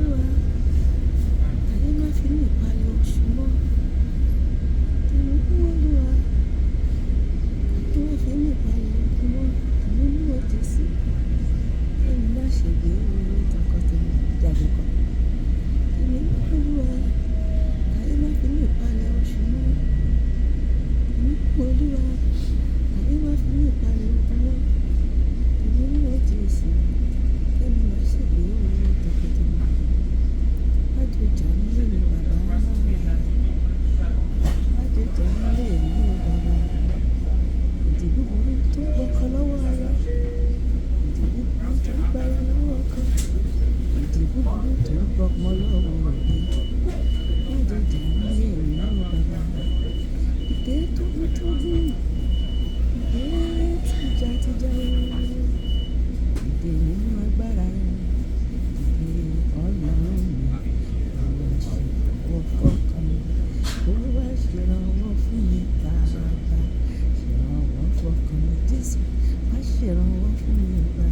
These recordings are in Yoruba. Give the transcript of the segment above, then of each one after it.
Olúwa, ayé má fi mí palẹ̀ oṣù mọ́. Tèmi mú Olúwa, ayé má fi mí palẹ̀ oṣù mọ́. Tèmi mú Jésù, èmi má ṣe gbé orí tọkọtaya jáde kọ. Tèmi mú Olúwa, ayé má fi mí palẹ̀ oṣù mọ́. Tèmi mú Olúwa, ayé má fi mí palẹ̀ oṣù mọ́. Tèmi mú Jésù, èmi má ṣe gbé orí tọkọtaya. Má jò jà mí lé bàbá. Má jò jà mí lé mi bàbá. Ìdí búburú tó gbọ́kọ lọ́wọ́ aya. Ìdí búburú tó gbaya lọ́wọ́ ọkọ. Ìdí búburú tó gbọ́mọ lọ́wọ́ òbí. Má jò jà mí lé mi bàbá. Ìdè tógúntógún. Ìdè tìjàtìjà o. Ìdè nínú agbára rẹ̀. Ìdè Ọlọ́run mi. Olúwa ṣèrànwọ́ fọ́kàn mi. Olúwa ṣèrànwọ́ fún mi bàbá. Ṣèrànwọ́ fọ́kàn mi Jésù. Wá ṣèrànwọ́ fún mi bàbá.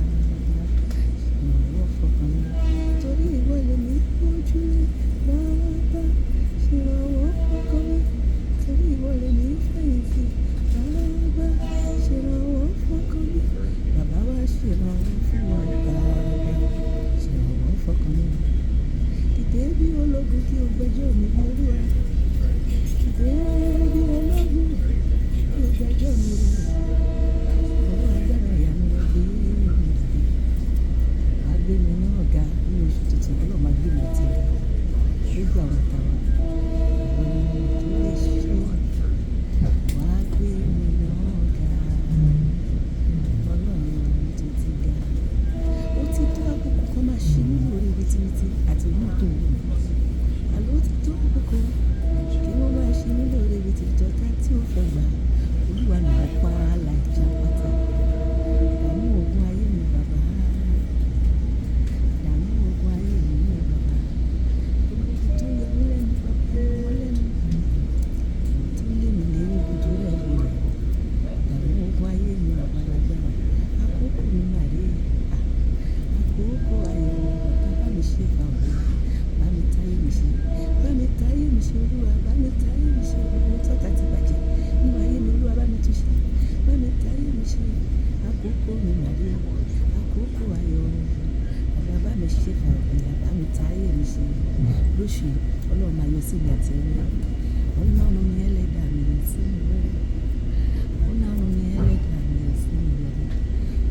Ṣèrànwọ́ fọ́kàn mi. Torí ìwọ lèmi gbójúlé bàbá. Ṣèrànwọ́ fọ́kàn mi. Torí ìwọ lèmi fẹ̀yìntì bàbá. Ṣèrànwọ́ fọ́kàn mi. Bàbá wá ṣèrànwọ́ fún mi bàbá. Ṣèrànwọ́ fọ́kàn mi. Dìde bí ológun kí o gbẹ́jọ́ mi bí Olúwa. Dìde bí ológun kí o gbẹ́jọ́ mi rò. Ọwọ́ agbára ìyanu rẹ gbé mi dìde. Wá gbé mi náà ga ní oṣù tuntun. Ọlọ́run máa gbé mi àti ẹ ga. Lójú àwọn ọ̀tá wa. Ìwọ ni tó lè ṣe. Wá gbé mi náà ga. Ọlọ́run mi tó ti ga. Ó ti tó àkókò kan máa ṣe mí lóore wìtìwìtì àti ìwọ náà tó ń wò mí. Àlọ́ ó ti tó àkókò kí wọ́n máa ṣe mí lóore wìtìwìtì ọ̀tá tí ó fẹ́ gbà. Olúwa nà wọ́n pa láìjà pátá. Dààmú ogun ayé mi bàbá. Dààmú ogun ayé mi bàbá. Gbogbo ibi tó yọ mí lẹ́nu bàbá yọ wọ́n lẹ́nu. Ohun tó lé mi lé ojú rẹ̀ wọlé. Dààmú ogun ayé mi bàbá lágbára. Àkókò mi mà rè é. Àkókò ayọ̀ bàbá bá mi ṣe fà wọ́n. Bá mi táyé mi ṣe. Bá mi táyé mi ṣe Olúwa. Bá mi táyé mi ṣe gbogbo ohun tọ́ta ti bàjẹ́. Nínú ayé mi Olúwa bá mi tún ṣe. Bá mi táyé mi ṣe. Àkókò mi mà rè é. Àkókò ayọ̀ bàbá bá mi ṣe fà wọ́n. Bá mi táyé mi ṣe. Lóṣù yìí Ọlọ́run máa yọ sí mi àti ẹni. Ọlọ́run mi ẹlẹ́dàá mi yọ sí mi wẹ́rẹ́. Ọlọ́run mi ẹlẹ́dàá mi yọ sí mi wẹ́rẹ́.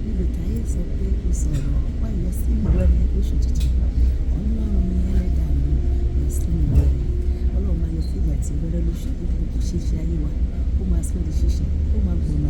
Níbi táyé sọ pé kò sọ̀rọ̀, wá yọ sí mi wẹ́rẹ́ lóṣù tuntun. Ọlọ́run mi ẹlẹ́dàá mi yọ sí mi wẹ́rẹ́. Ọlọ́run máa yọ sí mi àti wẹ́rẹ́ lóṣù gbogbo kò ṣe é ṣe ayé wa. Ó máa sọ di ṣíṣe. Ó máa gbọ̀nà